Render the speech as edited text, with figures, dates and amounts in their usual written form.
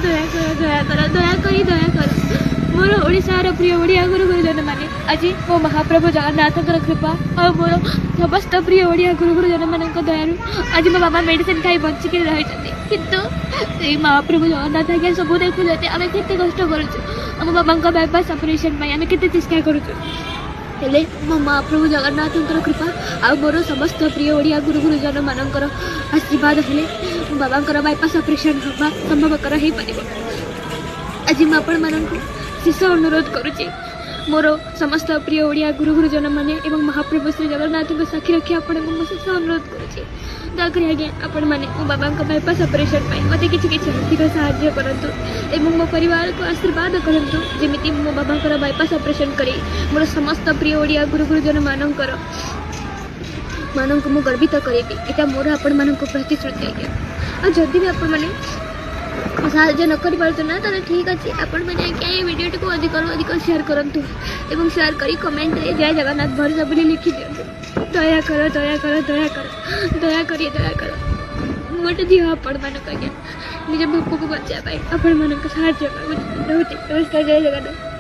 ଦୟା କର, ଦୟା କର, ଦୟାକରି ଦୟା କର। ମୋର ଓଡ଼ିଶାର ପ୍ରିୟ ଓଡ଼ିଆ ଗୁରୁ ଗୁରୁଜନମାନେ, ଆଜି ମୋ ମହାପ୍ରଭୁ ଜଗନ୍ନାଥଙ୍କର କୃପା ଆଉ ମୋର ସମସ୍ତ ପ୍ରିୟ ଓଡ଼ିଆ ଗୁରୁ ଗୁରୁଜନମାନଙ୍କ ଦୟାରୁ ଆଜି ମୋ ବାବା ମେଡ଼ିସିନ ଖାଇ ବଞ୍ଚିକିରି ରହିଛନ୍ତି। କିନ୍ତୁ ସେଇ ମହାପ୍ରଭୁ ଜଗନ୍ନାଥ ଆଜ୍ଞା ସବୁ ଦେଖୁଛନ୍ତି ଆମେ କେତେ କଷ୍ଟ କରୁଛୁ। ଆମ ବାବାଙ୍କ ବାଇପାସ୍ ଅପରେସନ୍ ପାଇଁ ଆମେ କେତେ ଚେଷ୍ଟା କରୁଛୁ। ହେଲେ ମୋ ମହାପ୍ରଭୁ ଜଗନ୍ନାଥଙ୍କର କୃପା ଆଉ ମୋର ସମସ୍ତ ପ୍ରିୟ ଓଡ଼ିଆ ଗୁରୁ ଗୁରୁଜନମାନଙ୍କର ଆଶୀର୍ବାଦ ହେଲେ ମୋ ବାବାଙ୍କର ବାଇପାସ୍ ଅପରେସନ୍ ହେବା ସମ୍ଭବକର ହେଇପାରିବ। ଆଜି ମୁଁ ଆପଣମାନଙ୍କୁ ଶେଷ ଅନୁରୋଧ କରୁଛି, ମୋର ସମସ୍ତ ପ୍ରିୟ ଓଡ଼ିଆ ଗୁରୁ ଗୁରୁଜନମାନେ ଏବଂ ମହାପ୍ରଭୁ ଶ୍ରୀ ଜଗନ୍ନାଥଙ୍କୁ ସାକ୍ଷୀ ରଖି ଆପଣଙ୍କୁ ମୁଁ ଶେଷ ଅନୁରୋଧ କରୁଛି, ଦୟାକରି ଆଜ୍ଞା ଆପଣମାନେ ମୋ ବାବାଙ୍କ ବାଇପାସ୍ ଅପରେସନ୍ ପାଇଁ ମୋତେ କିଛି କିଛି ଆର୍ଥିକ ସାହାଯ୍ୟ କରନ୍ତୁ ଏବଂ ମୋ ପରିବାରକୁ ଆଶୀର୍ବାଦ କରନ୍ତୁ, ଯେମିତି ମୋ ବାବାଙ୍କର ବାଇପାସ୍ ଅପରେସନ୍ କରି ମୋର ସମସ୍ତ ପ୍ରିୟ ଓଡ଼ିଆ ଗୁରୁ ଗୁରୁଜନମାନଙ୍କର ମାନଙ୍କୁ ମୁଁ ଗର୍ବିତ କରିବି। ଏଇଟା ମୋର ଆପଣମାନଙ୍କୁ ପ୍ରତିଶ୍ରୁତି ଆଜ୍ଞା। ଆଉ ଯଦି ବି ଆପଣମାନେ ସାହାଯ୍ୟ ନ କରିପାରୁଛନ୍ତି ନା, ତାହେଲେ ଠିକ୍ ଅଛି, ଆପଣମାନେ ଆଜ୍ଞା ଏ ଭିଡ଼ିଓଟିକୁ ଅଧିକରୁ ଅଧିକ ସେୟାର କରନ୍ତୁ ଏବଂ ସେୟାର କରି କମେଣ୍ଟରେ ଜୟ ଜଗନ୍ନାଥ ଭରସା ବୋଲି ଲେଖିଦିଅନ୍ତୁ। ଦୟା କର, ଦୟା କର, ଦୟା କର, ଦୟାକରି ଦୟା କର। ମୁଁ ଗୋଟେ ଝିଅ ଆପଣମାନଙ୍କୁ ଆଜ୍ଞା ନିଜ ବାପକୁ ବଞ୍ଚାଇବା ପାଇଁ ଆପଣମାନଙ୍କ ସାହାଯ୍ୟ ମାଗୁଛି। ରହୁଛି, ନମସ୍କାର, ଜୟ ଜଗନ୍ନାଥ।